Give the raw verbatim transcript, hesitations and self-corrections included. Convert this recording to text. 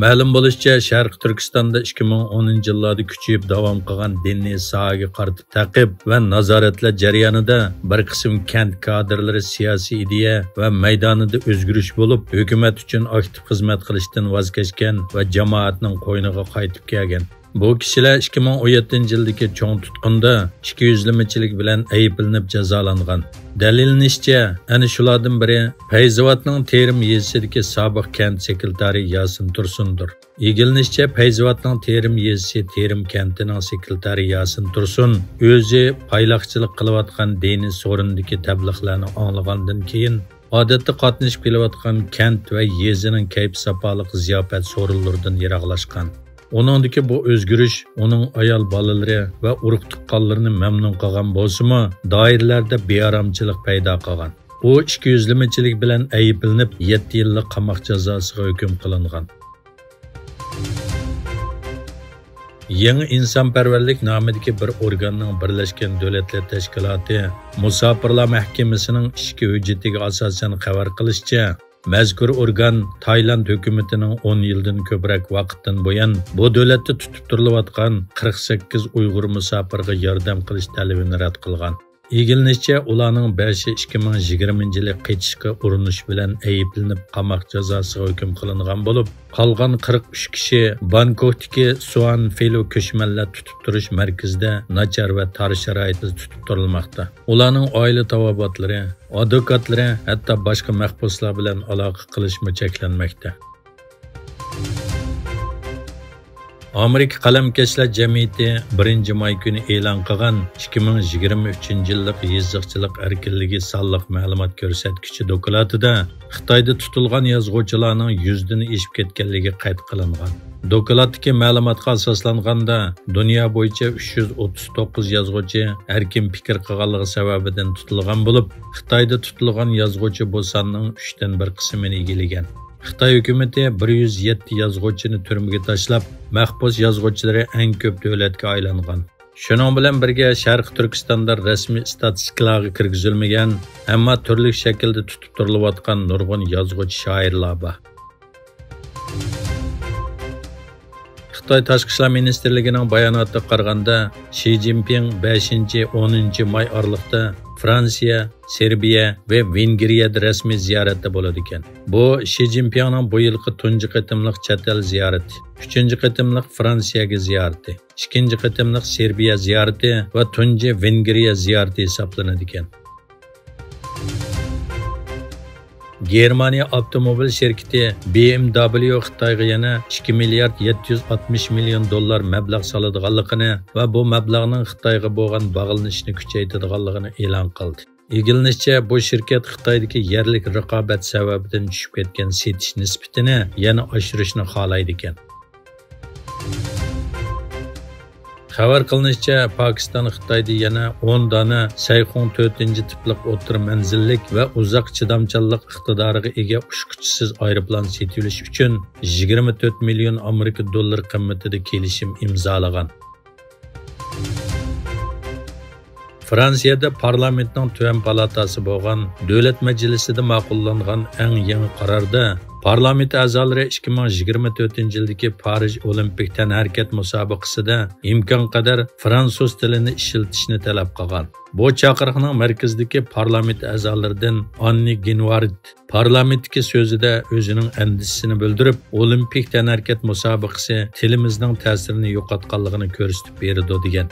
مەلۇم بولۇشىچە، شەرقىي تۈركىستاندا ئىككى مىڭ ئونىنچى يىللاردا كۈچىيىپ داۋام قىلغان دىنىي ساھەگە قارىتا تەقىب ۋە نازارەتلەر جەريانىدا بىر قىسىم كەنت كادىرلىرى سىياسىي ئىدىيە ۋە مەيدانىدا ئۆزگىرىش بولۇپ، ھۆكۈمەت ئۈچۈن ئاكتىپ خىزمەت قىلىشتىن ۋاز كەچكەن ۋە جامائەتنىڭ قوينىغا قايتىپ كەلگەن. بۇ كىشىلەر ئىككى مىڭ ئون يەتتىنچى يىلدىكى چوڭ تۇتقۇندا ئىككى يۈزلىمىچىلىك بىلەن ئەيىبلىنىپ جازالانغان. دەلىللىنىشىچە، ئەنە شۇلاردىن بىرى پەيزاۋاتنىڭ تېرىم يېزىسىدىكى سابىق كەنت سېكرېتارى ياسىن تۇرسۇندۇر. ئىگىلىنىشىچە، پەيزاۋاتنىڭ تېرىم يېزىسى تېرىم كەنتىنىڭ سېكرېتارى ياسىن تۇرسۇن ئۆزى پايلاقچىلىق قىلىۋاتقان دىنىي سورۇندىكى تەبلىغلارنى ئاڭلىغاندىن كېيىن، ئادەتتە قاتنىشىپ كېلىۋاتقان كەنت ۋە يېزىنىڭ كەيپ-ساپالىق زىياپەت سورۇنلىرىدىن يىراقلاشقان. ئۇنىڭدىكى بۇ ئۆزگىرىش ئۇنىڭ ئايال بالىلىرى ۋە ئۇرۇق-تۇغقانلىرىنى مەمنۇن قىلغان بولسىمۇ، دائىرىلەردە بىئارامچىلىق پەيدا قىلغان. ئۇ ئىككى يۈزلىمىچىلىك بىلەن ئەيىبلىنىپ، يەتتە يىللىق قاماق جازاسىغا ھۆكۈم قىلىنغان. يېڭى ئىنسانپەرۋەرلىك نامىدىكى بىر ئورگاننىڭ بىرلەشكەن دۆلەتلەر تەشكىلاتى مۇساپىرلار مەھكىمىسىنىڭ ئىچكى ھۆججىتىگە ئاساسەن خەۋەر قىلىشىچە، مەزكۇر ئورگان تايلاند ھۆكۈمىتىنىڭ ئون يىلدىن كۆپرەك ۋاقىتتىن بۇيان بۇ دۆلەتتە تۇتۇپ تۇرۇلۇۋاتقان قىرىق سەككىز ئۇيغۇر مۇساپىرغا ياردەم قىلىش تەلىپىنى رەت قىلغان. ئىگىلىنىشىچە، ئۇلارنىڭ بەشى ئىككى مىڭ يىگىرمىنچى يىلى قېچىشقا ئۇرۇنۇش بىلەن ئەيىبلىنىپ، قاماق جازاسىغا ھۆكۈم قىلىنغان بولۇپ، قالغان قىرىق ئۈچ كىشى بانكوكتىكى سۇئان فىلو كۆچمەنلەر تۇتۇپ تۇرۇش مەركىزىدە ناچار ۋە تار شارائىتتا تۇتۇپ تۇرۇلماقتا. ئۇلارنىڭ ئائىلە تاۋابىئاتلىرى، ئادۋوكاتلىرى، ھەتتا باشقا مەھبۇسلار بىلەن ئالاقە قىلىشمۇ چەكلەنمەكتە. ئامېرىكا قەلەمكەشلەر جەمئىيىتى بىرىنچى ماي كۈنى ئېلان قىلغان ئىككى مىڭ يىگىرمە ئۈچىنچى يىللىق يېزىقچىلىق ئەركىنلىكى سانلىق مەلۇمات كۆرسەتكۈچى دوكلاتىدا خىتايدا تۇتۇلغان يازغۇچىلارنىڭ يۈزدىن ئېشىپ كەتكەنلىكى قەيت قىلىنغان. دوكلاتتىكى مەلۇماتقا ئاساسلانغاندا، دۇنيا بويىچە ئۈچ يۈز ئوتتۇز توققۇز يازغۇچى ئەركىن پىكىر قىلغانلىقى سەۋەبىدىن تۇتۇلغان بولۇپ، خىتايدا تۇتۇلغان يازغۇچى بۇ ساننىڭ ئۈچتىن بىر قىسمىنى ئىگىلىگەن. خىتاي ھۆكۈمىتى بىر يۈز يەتتە يازغۇچىنى تۈرمىگە تاشلاپ، مەھبۇس يازغۇچىلىرى ئەڭ كۆپ دۆلەتكە ئايلانغان. شۇنىڭ بىلەن بىرگە، شەرقىي تۈركىستاندا رەسمىي ئىستاتىستىكىلارغا كىرگۈزۈلمىگەن، ئەمما تۈرلۈك شەكىلدە تۇتۇپ تۇرۇلۇۋاتقان نۇرغۇن يازغۇچى، شائىرلار بار. خىتاي تاشقى ئىشلار مىنىستىرلىكىنىڭ باياناتىغا قارىغاندا، شى جىنپىڭ بەشىنچى، ئونىنچى ماي ئارىلىقتا فرانسىيە، سېربىيە ۋە ۋېنگرىيەدە رەسمىي زىيارەتتە بولىدىكەن. بۇ شى جىنپىڭنىڭ بۇ يىلقى تۇنجى قېتىملىق چەت ئەل زىيارىتى، ئۈچىنچى قېتىملىق فرانسىيەگە زىيارىتى، ئىككىنچى قېتىملىق سېربىيە زىيارىتى ۋە تۇنجى ۋېنگرىيە زىيارىتى ھېسابلىنىدىكەن. گېرمانىيە ئاپتوموبىل شىركىتى بى ئېم دابليۇ خىتايغا يەنە ئىككى مىليارد يەتتە يۈز ئاتمىش مىليون دوللار مەبلەغ سالىدىغانلىقىنى ۋە بۇ مەبلەغنىڭ خىتايغا بولغان باغلىنىشىنى كۈچەيتىدىغانلىقىنى ئېلان قىلدى. ئىگىلىنىشىچە، بۇ شىركەت خىتايدىكى يەرلىك رىقابەت سەۋەبىدىن چۈشۈپ كەتكەن سېتىش نىسبىتىنى يەنە ئاشۇرۇشنى خالايدىكەن. خەۋەر قىلىنىشىچە، پاكىستان خىتايدا يەنە ئون دانە سەيخۇڭ تۆتىنچى تىپلىق ئوتتۇرا مەنزىللىك ۋە ئۇزاق چىدامچانلىق ئىقتىدارىغا ئىگە ئۇچقۇچىسىز ئايروپىلان سېتىۋېلىش ئۈچۈن يىگىرمە تۆت مىليون ئامېرىكا دوللىرى قىممىتىدە كېلىشىم ئىمزالىغان. فرانسىيەدە پارلامېنتنىڭ تۆۋەن پالاتاسى بولغان دۆلەت مەجلىسىدە ماقۇللانغان ئەڭ يېڭى قاراردا، پارلامېنت ئەزالىرى ئىككى مىڭ يىگىرمە تۆتىنچى يىلدىكى پارىژ ئولىمپىك تەنھەرىكەت مۇسابىقىسىدە ئىمكانقەدەر فرانسۇز تىلىنى ئىشلىتىشنى تەلەپ قىلغان. بۇ چاقىرىقنىڭ مەركىزىدىكى پارلامېنت ئەزالىرىدىن ئاننى گىنۋارد پارلامېنتتىكى سۆزىدە ئۆزىنىڭ ئەندىشىسىنى بىلدۈرۈپ، ئولىمپىك تەنھەرىكەت مۇسابىقىسى تىلىمىزنىڭ تەسىرىنى يوقاتقانلىقىنى كۆرسىتىپ بېرىدۇ، دېگەن.